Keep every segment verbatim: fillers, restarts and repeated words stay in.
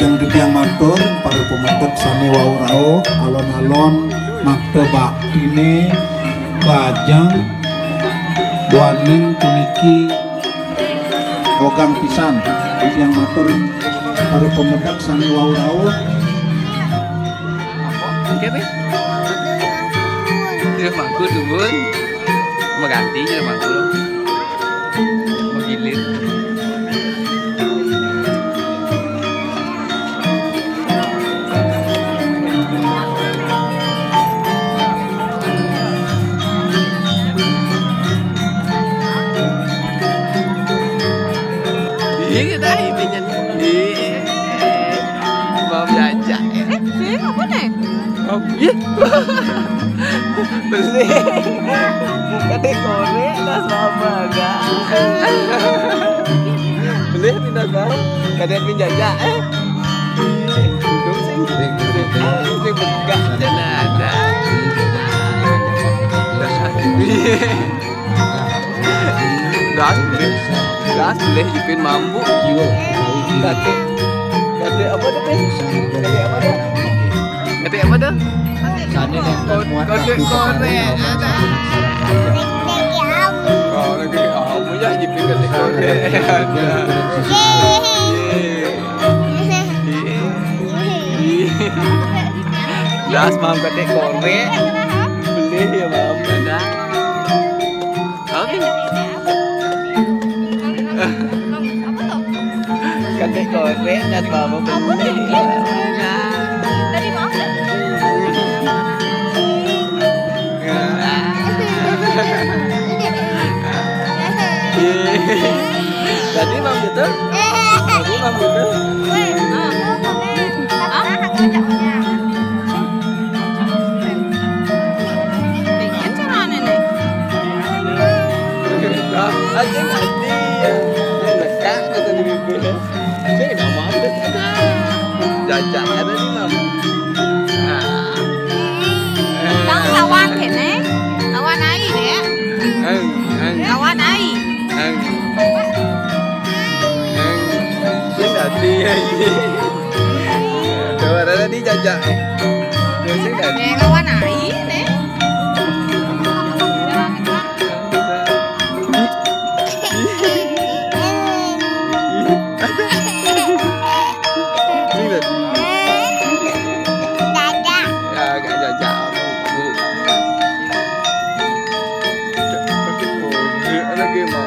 Yang titiang matur, para pamedek sane wau rauh, alon-alon makta baktine lajeng duaning puniki ogang pisan. Titiang matur, para pamedek sane wau rauh. Oke, Pi. Dia mangku dumun. Mengganti dia mangku. Menggilir. Iya, kita intinya. Iya. Mau belajar. Eh, sing apa nih? Oh, iya. Beli. Kade korek, das mama, enggak. Beli, pindah tahu. Kade penjajah, eh. Duduk sih. Sing, sing, sing. Ah, sing begah, jangan ada. Iya. Gas, beli. Gas, beli, Ipin mambu. Kade, kade apa tuh, Pin? Kade apa tuh? Kade apa tuh? Kode, kode, kode, ada. Oh, lagi, oh, punya Ipin kode, kode. Ada. Yeay. Yeay. Gas, mam, kode, kode. Beli ya, mam. Ada. Oke. Kate korek dan mama beli. Tadi mau apa? Tadi mau gitu? Tadi mau gitu? Pengen carane nih. Aja ngerti ya. Yang dekat kata di bibir. Saya nggak mau ada. Jajak ada di mana? Nah. Bang lawan kene. Lawan ai deh. Ang, ang. Lawan ai. Ang. Ang. Sing dadi ya iki. Coba ada tadi jajak. Sing dadi. Lawan ai deh. Ini tadi. Dadah. Ya, agak jajak. Pakai kode lagi, mau.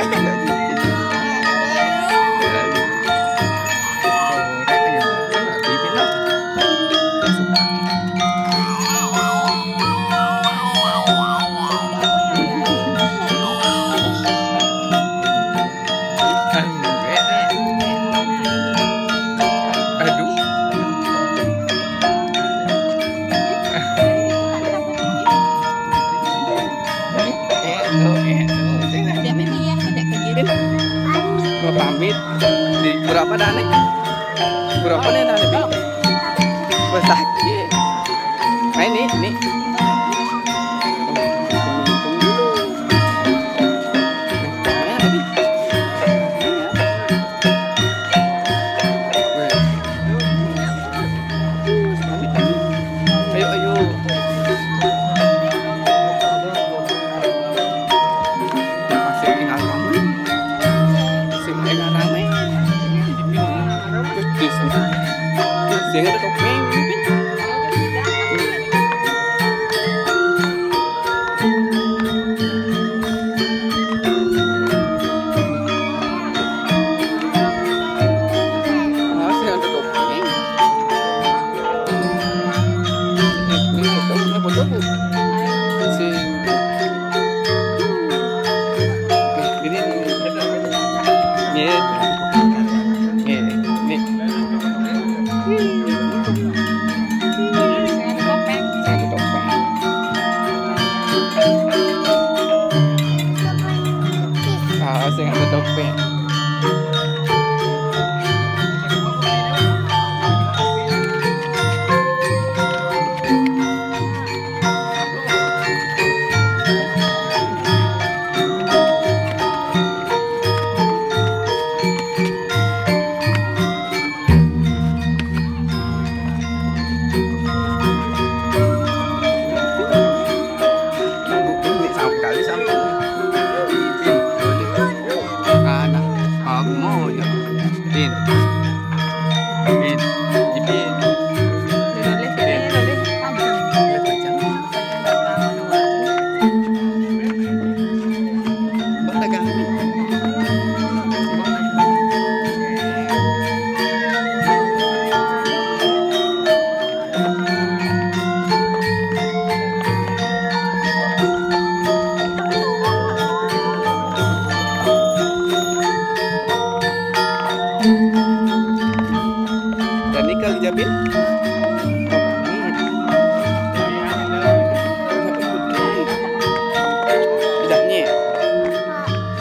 Aduh. Dia memang yang tidak kegirim. Mau pamit. Di berapa dah nih? Berapa nih dah nih? Besar. Nah, ini, ini. Ayo, ayo. Masih tinggal rame. Masih tinggal rame. Terus di sini. Terus yang ada topeng. Ah, sing ada topeng.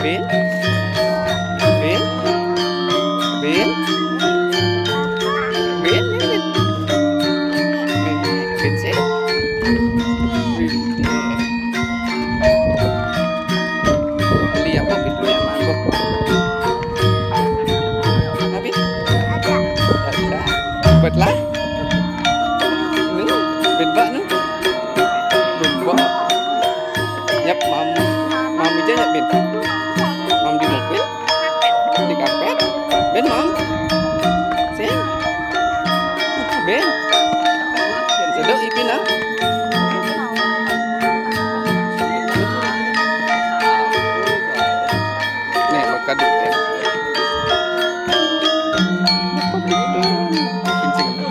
Bin? Bin? Bin? Bin, bin, bin. Bin, bin, sih. Bin. Lihat kok pintunya mangkuk. Tapi? Ada. Buatlah. Nih, bin bak nih. Bin bak. Yap, mam. Mam aja yap, bin. Mam di mobil. Di karpet. Bin, mam. Sing. Bin. Sedok ipin, ah. Nih, bakal di. Kencing. Nih.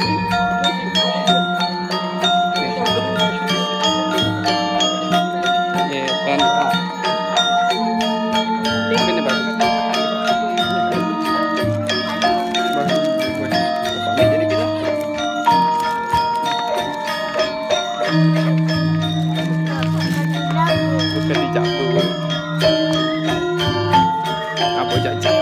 Nih, pelan. Ah. Ini bagus. Bagus, bagus. Ini jadi gini. Bukan di campur. Apa caca?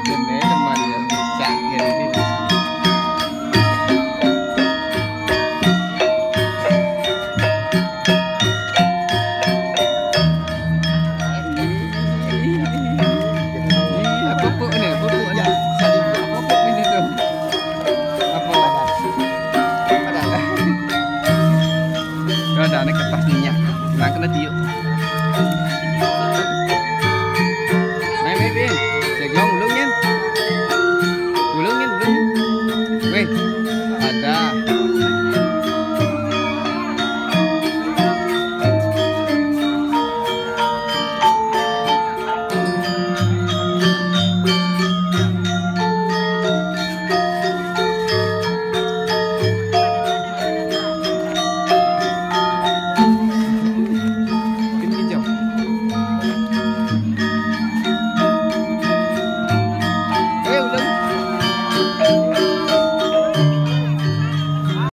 Ini teman yang cak ini. Iya, pupuk ini, pupuk ini. Pupuk ini tuh. Apa? Ada. Ada, ada kertas minyak. Nah, kena tiup.